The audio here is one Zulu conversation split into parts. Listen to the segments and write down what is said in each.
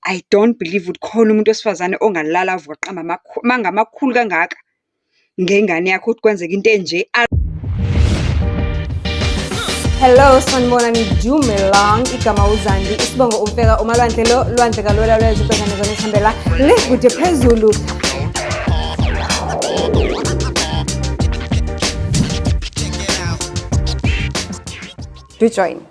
I don't believe ukuthi khona umuntu wesifazane ongalala avuke aqambe amanga amakhulu kangaka ngengane yakho ukuthi kwenzeka into enje. Hello, sanibonani, dumelang, igama uZandi, isibongo uMfeka, umalwandle lo, lwandle kalwela lwezwe ubhekane zona esihambela le kude phezulu. Do join.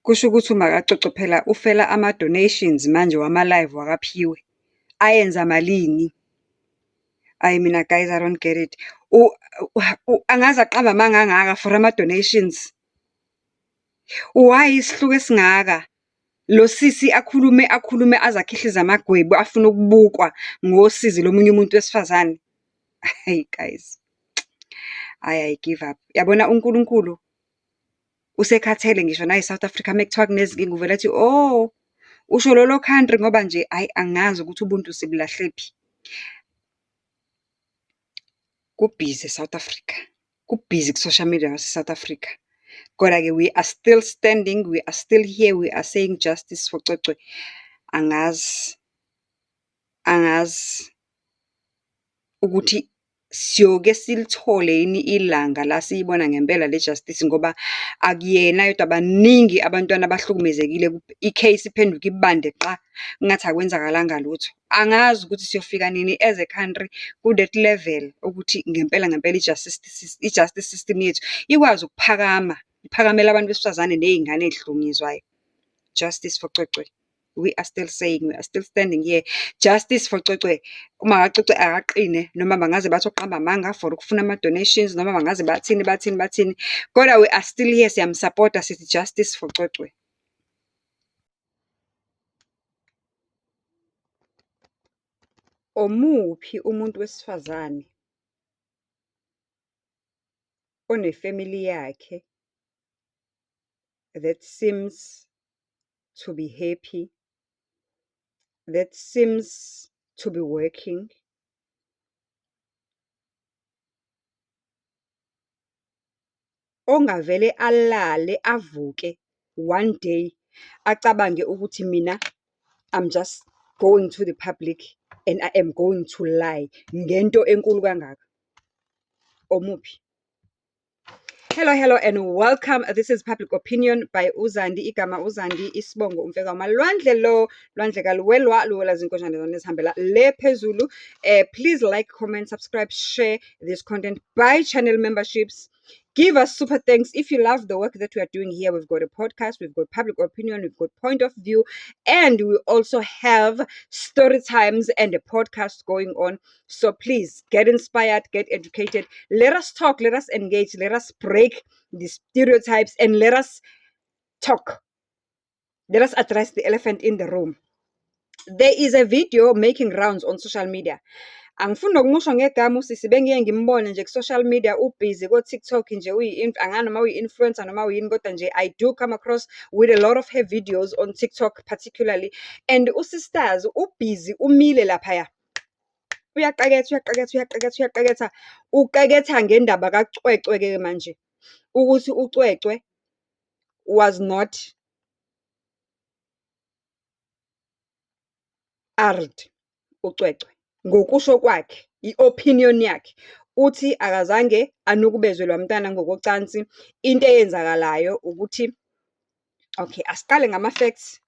Kusho ukuthi uMakaCoco phela ufela ama-donations manje wama-live wakaPhiwe. Ayenza malini? Ayi mina guys, I don't get it. Angaze aqambe amanga angaka for ama-donations. Why isihluku esingaka? Lo sisi akhulume akhulume aze akhihlize amagwebu afuna ukubukwa ngosizi lomunye umuntu wesifazane. Hayi guys, hhayi I give up. Yabona uNkulunkulu usekhathele ngisho nayi-South Africa uma kuthiwa kunezinkinga uvele athi, oh, usho lolo country ngoba nje hhayi angazi ukuthi ubuntu sibulahlephi. Kubhizi e-South Africa, kubhizi ku-social media wase-South Africa. Kodwa-ke we are still standing, we are still here, we are saying justice for Cwecwe. Angazi, angazi ukuthi siyoke silithole yini ilanga la siyibona ngempela le justice ngoba akuyena yedwa, baningi abantwana abahlukumezekile, i-case iphenduke ibande qa, kungathi akwenzakalanga lutho. Angazi ukuthi siyofika nini as a country ku-that level ukuthi ngempela ngempela i-justice, i-justice system yethu ikwazi ukuphakama, iphakamele abantu besifazane ney'ngane ey'hlukunyezwayo. Justice for Cwecwe. We are still saying, we are still standing here. Justice for Cwecwe. UmakaCwecwe akaqine noma bangaze bathi uqamba amanga for ukufuna ama-donations, noma bangaze bathini bathini bathini. Kodwa we are still here, siyamsapota sithi justice for Cwecwe. Omuphi umuntu wesifazane onefemili yakhe that seems to be happy, that seems to be working, ongavele alale avuke one day acabange ukuthi mina I'm just going to the public and I am going to lie ngento enkulu kangaka? Omuphi? Hello, hello and welcome. This is Public Opinion by uZandi. Igama uZandi, isibongo uMfeka Malwandle lo, lwandle kaluwelwa, luwela zinkonjane zona ezihambela le phezulu. Please like, comment, subscribe, share this content. Buy channel memberships. Give us super thanks if you love the work that we are doing here. We've got a podcast, we've got public opinion, we've got point of view, and we also have story times and a podcast going on. So please get inspired, get educated. Let us talk, let us engage, let us break the stereotypes and let us talk. Let us address the elephant in the room. There is a video making rounds on social media. Angifuni nokumusho ngegama usisi, bengiye ngimbone nje ku-social media, ubhizi ko-TikTok nje, angazi noma uyi-influencer noma uyini, kodwa nje I do come across with a lot of her videos on TikTok particularly. And usisters ubhizi umile laphaya. Uyaqeketha, uyaqeketha, uyaqeketha, uyaqeketha. Uqeketha ngendaba kaCwecwe-ke manje. Ukuthi uCwecwe was not ard, uCwecwe. Ngokusho kwakhe, i-opinion yakhe, uthi akazange anukubezwe lo mntana ngokocansi. Into eyenzakalayo ukuthi, okay, asiqale ngama-facts.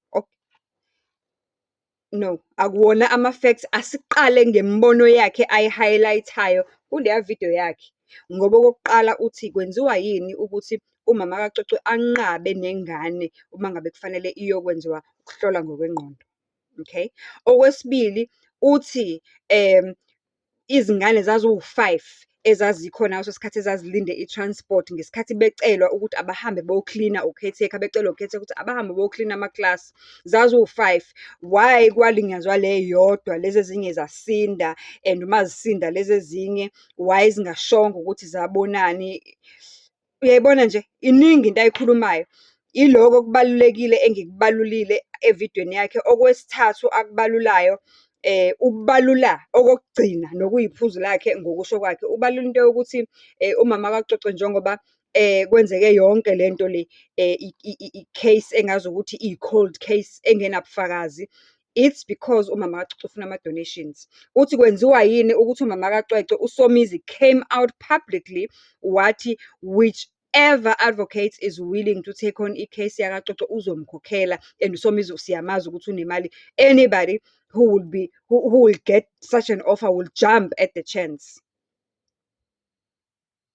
No, akuwona ama-facts, asiqale ngemibono yakhe ayi-highlight-ayo kuleya video yakhe. Ngoba okokuqala uthi kwenziwa yini ukuthi umama kaCwecwe anqabe nengane uma ngabe kufanele iyokwenziwa ukuhlolwa ngokwengqondo. Okay. Okwesibili, uthi izingane zaziwu-5 ezazikhona ngaleso sikhathi ezazilinde i-transport ngesikhathi becelwa ukuthi abahambe boklina u-caretaker, becelwa u-caretaker ukuthi abahambe boklina amaklasi. Zaziwu-5. Why kwalinyazwa le yodwa, lezi ezinye zasinda, and uma zisinda lezi ezinye, why zingashongo ukuthi zabonani? Uyayibona nje, iningi into ayikhulumayo. Iloko okubalulekile engikubalulile evidweni yakhe. Okwesithathu akubalulayo, ukubalula okokugcina nokuyiphuzu lakhe ngokusho kwakhe, ubalula into yokuthi umama kaCwecwe njengoba Kwenzeke yonke lento le, i-case engazukuthi iyi-cold case engenabufakazi. It's because umama kaCwecwe ufuna ama-donations. Uthi kwenziwa yini ukuthi umama kaCwecwe, uSomizi came out publicly wathi, whichever advocate is willing to take on i-case yakaCwecwe uzomkhokhela and uSomizi siyamazi ukuthi unemali. Anybody who will be, who will get such an offer will jump at the chance.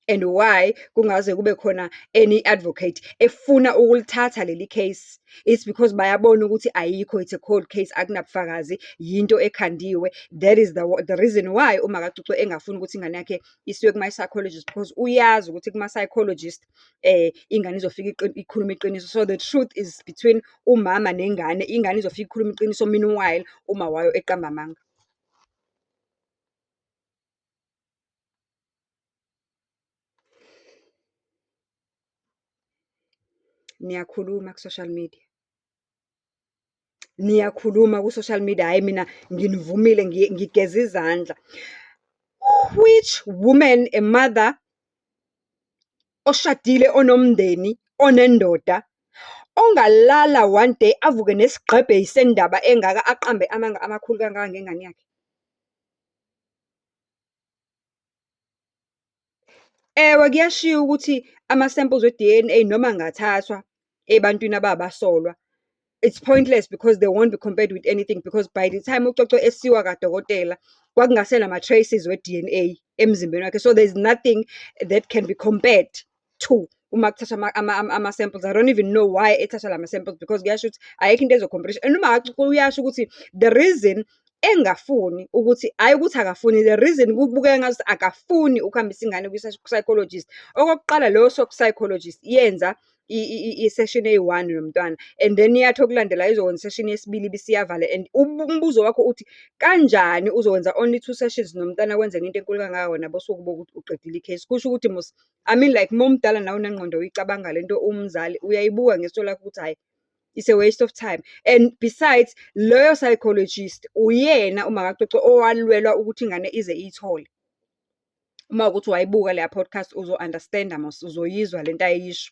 And why kungaze kube khona any advocate efuna ukulithatha leli case? It's because bayabona ukuthi ayikho, it's a cold case, akunabufakazi, yinto ekhandiwe. That is the reason why umakaCwecwe engafuni ukuthi ingane yakhe isiwe kuma-psychologist, because uyazi ukuthi kuma-psychologist ingane izofika ikhulume iqiniso. So the truth is between umama nengane, ingane izofika ikhulume iqiniso, meanwhile uma wayo eqamba amanga. Niyakhuluma ku-social media. Niyakhuluma ku-social media, hhayi mina nginivumile ngigeza izandla. Which woman, a mother, oshadile, onomndeni, onendoda, ongalala one day avuke nesigqebhe sendaba engaka aqambe amanga amakhulu kangaka ngengane yakhe? Ewe, kuyashiwo ukuthi ama-samples we-DNA noma angathathwa ebantwini ababasolwa, it's pointless because they won't be compared with anything because by the time uCwecwe esiwa kadokotela, kwakungasena ma-traces we-DNA emzimbeni wakhe. So there's nothing that can be compared to uma kuthathwa ama-samples. I don't even know why ethatha lama-samples because kuyasho ukuthi ayikho into ezo-compare-isha. And umakaCwecwe uyasho ukuthi the reason engafuni ukuthi, hhayi ukuthi akafuni, the reason kubukeka ngazuthi akafuni ukuhambisa ingane kwi-psychologist. Okokuqala, leyo psychologist yenza i-session eyi-one nomntwana, and then iyathi okulandelayo izokwenza i-session yesibili ibisiyavala. And umbuzo wakho uthi, kanjani uzokwenza only two sessions nomntwana kwenzeke into enkulu kangaka wena bese ukubuka ukuthi uqedile i-case? Kusho ukuthi mos, I mean like uma umdala nawe unengqondo uyicabanga lento uwumzali, uyayibuka ngeso lakho ukuthi hhayi, it's a waste of time. And besides, loyo psychologist uyena umakaCwecwe owalwelwa ukuthi ingane ize iyithole. Uma kuwukuthi wayibuka leya podcast uzo-understand-a mos, uzoyizwa lento ayisho.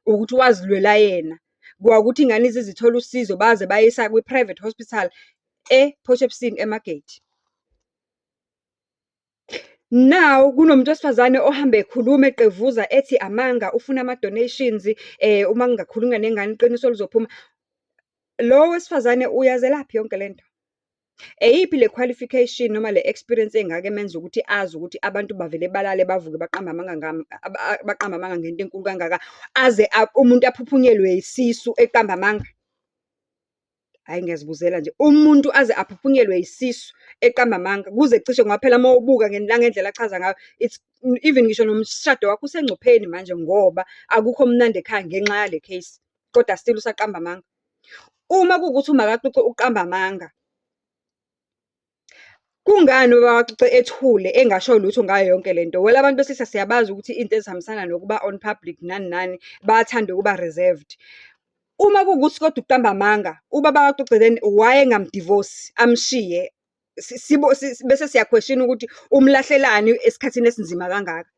Ukuthi wazilwela yena. Kwakuthi ingane ize ithole usizo baze bayisa kwi-private hospital e-Port Shepstone, eMargate. Now, kunomuntu wesifazane ohamba ekhuluma eqevuza ethi amanga, ufuna ama-donations, uma kungakhulunywa nengane iqiniso lizophuma. Lo wesifazane uyazelaphi yonke lento? Eyiphi le qualification noma le experience engaka emenza ukuthi azi ukuthi abantu bavele balale bavuke baqambe amanga baqambe amanga ngento enkulu kangaka, aze umuntu aphuphunyelwe isisu eqamba amanga? Hhayi ngiyazibuzela nje, umuntu aze aphuphunyelwe isisu eqamba amanga, kuze cishe ngoba phela uma ubuka nangendlela achaza ngayo, it's even ngisho nomshado wakho usengcupheni manje ngoba akukho mnandi ekhaya ngenxa yale case, kodwa still usaqamba amanga. Uma kuwukuthi umakaCwecwe uqamba amanga, kungani ubaba kaCwecwe ethule engasho lutho ngayo yonke lento? Well, abantu besilisa siyabazi ukuthi into ezihambisana nokuba on public nani nani, bayathanda ukuba reserved. Uma kuwukuthi kodwa uqamba amanga, ubaba kaCwecwe then why engamdivosi, amshiye? Bese siya-question-a ukuthi umlahlelani esikhathini esinzima kangaka?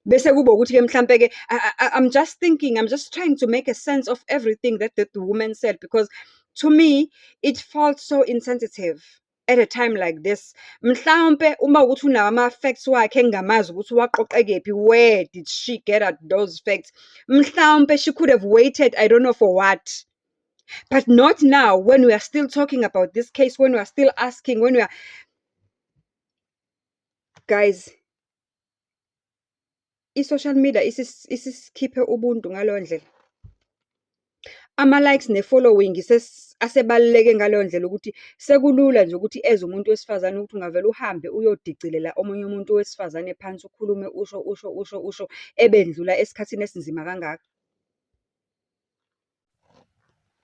Bese kuba ukuthi-ke mhlampe-ke I'm just thinking, I'm just trying to make a sense of everything that the woman said because to me, it felt so insensitive at a time like this. Mhlawumpe uma kuwukuthi unawo ama-facts wakhe engingamazi ukuthi uwaqoqe kephi, where did she get at those facts? Mhlawumpe she could have waited, I don't know for what. But not now when we are still talking about this case, when we are still asking, when we are... Guys, i-social media isisikhiphe ubuntu ngaleyo ndlela. Ama-likes ne-following asebaluleke ngaleyo ndlela ukuthi sekulula nje ukuthi as umuntu wesifazane ukuthi ungavele uhambe uyodicilela omunye umuntu wesifazane phansi, ukhulume, usho, usho, usho, usho, ebendlula esikhathini esinzima kangaka.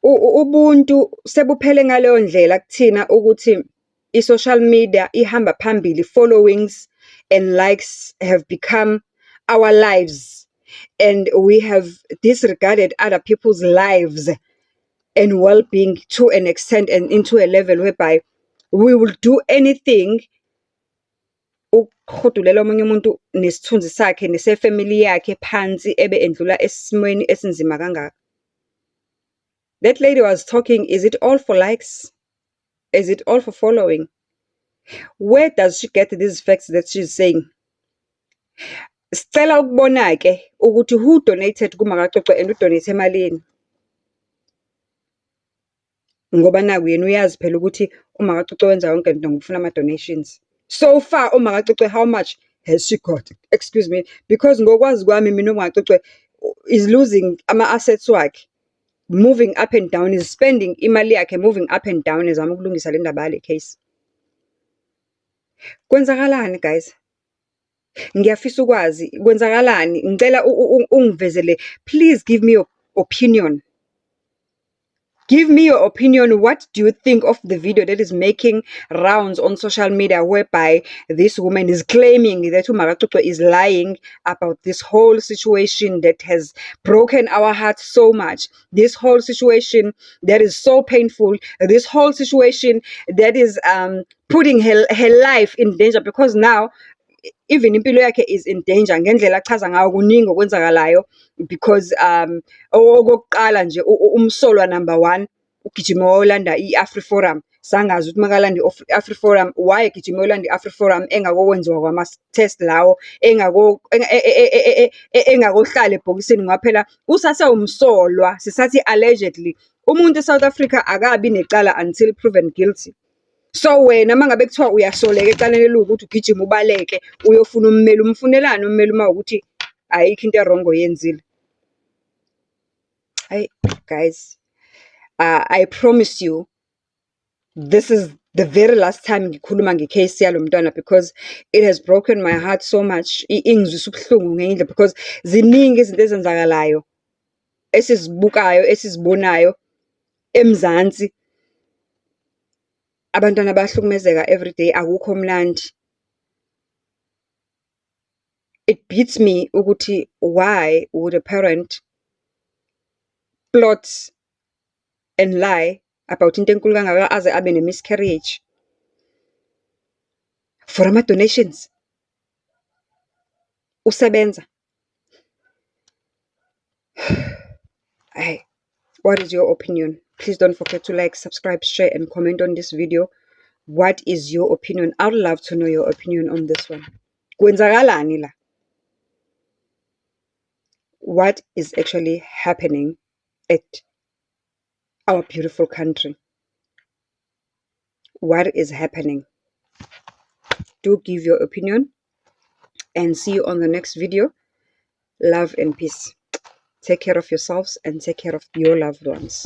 Ubuntu sebuphele ngaleyo ndlela kuthina ukuthi i-social media ihamba phambili, followings and likes have become our lives. And we have disregarded other people's lives and well-being to an extent and into a level whereby we will do anything Ukuhudulela omunye umuntu nesithunzi sakhe nese-family yakhe phansi ebe endlula esimweni esinzima kangaka. That lady was talking, is it all for likes? Is it all for following? Where does she get these facts that she's saying? Sicela ukubona-ke ukuthi who donated kuMakaCwecwe and u-donate malini? Ngoba naku yena uyazi phela ukuthi uMakaCwecwe wenza yonke lento ngoba ufuna ama-donations. So far uMakaCwecwe, how much has she got? Excuse me, because ngokwazi kwami mina uMakaCwecwe is losing ama-assets wakhe. Moving up and down, is spending imali yakhe moving up and down ezama ukulungisa le ndaba yale case. Kwenzakalani, guys? Ngiyafisa ukwazi, kwenzakalani? Ngicela ungivezele, please give me your opinion. Give me your opinion. What do you think of the video that is making rounds on social media whereby this woman is claiming that uMakaCwecwe is lying about this whole situation that has broken our hearts so much? This whole situation that is so painful, this whole situation that is putting her life in danger, because now even impilo yakhe is in danger ngendlela achaza ngayo kuningi okwenzakalayo, because okokuqala nje, umsolwa number one ugijima wayolanda i-AfriForum. Sangazi ukuthi makalanda i-AfriForum, why egijima eyolanda i-AfriForum engakokwenziwa kwama-test lawo, engakohlala ebhokisini, ngoba phela usasewumsolwa, sisathi allegedly. Umuntu e-South Africa akabi necala until proven guilty. So wena uma ngabe kuthiwa uyasoleka ecaleni eliwukuthi ugijime ubaleke uyofuna ummeli, umfunelani ummeli uma kuwukuthi ayikho into e-wrong oyenzile? Hhayi guys, I promise you, this is the very last time ngikhuluma nge-case yalo mntwana because it has broken my heart so much. Ingizwisa ubuhlungu ngenye indlela because ziningi izinto ezenzakalayo esizibukayo, esizibonayo eMzansi. Abantwana bayahlukumezeka everyday, akukho mnandi. It beats me ukuthi why would a parent plot and lie about into enkulu kangaka aze abe ne-miscarriage for ama-donations? Usebenza. Hhayi, what is your opinion? Please don't forget to like, subscribe, share and comment on this video. What is your opinion? I'd love to know your opinion on this one. Kwenzakalani la? What is actually happening at our beautiful country? What is happening? Do give your opinion and see you on the next video. Love and peace. Take care of yourselves and take care of your loved ones.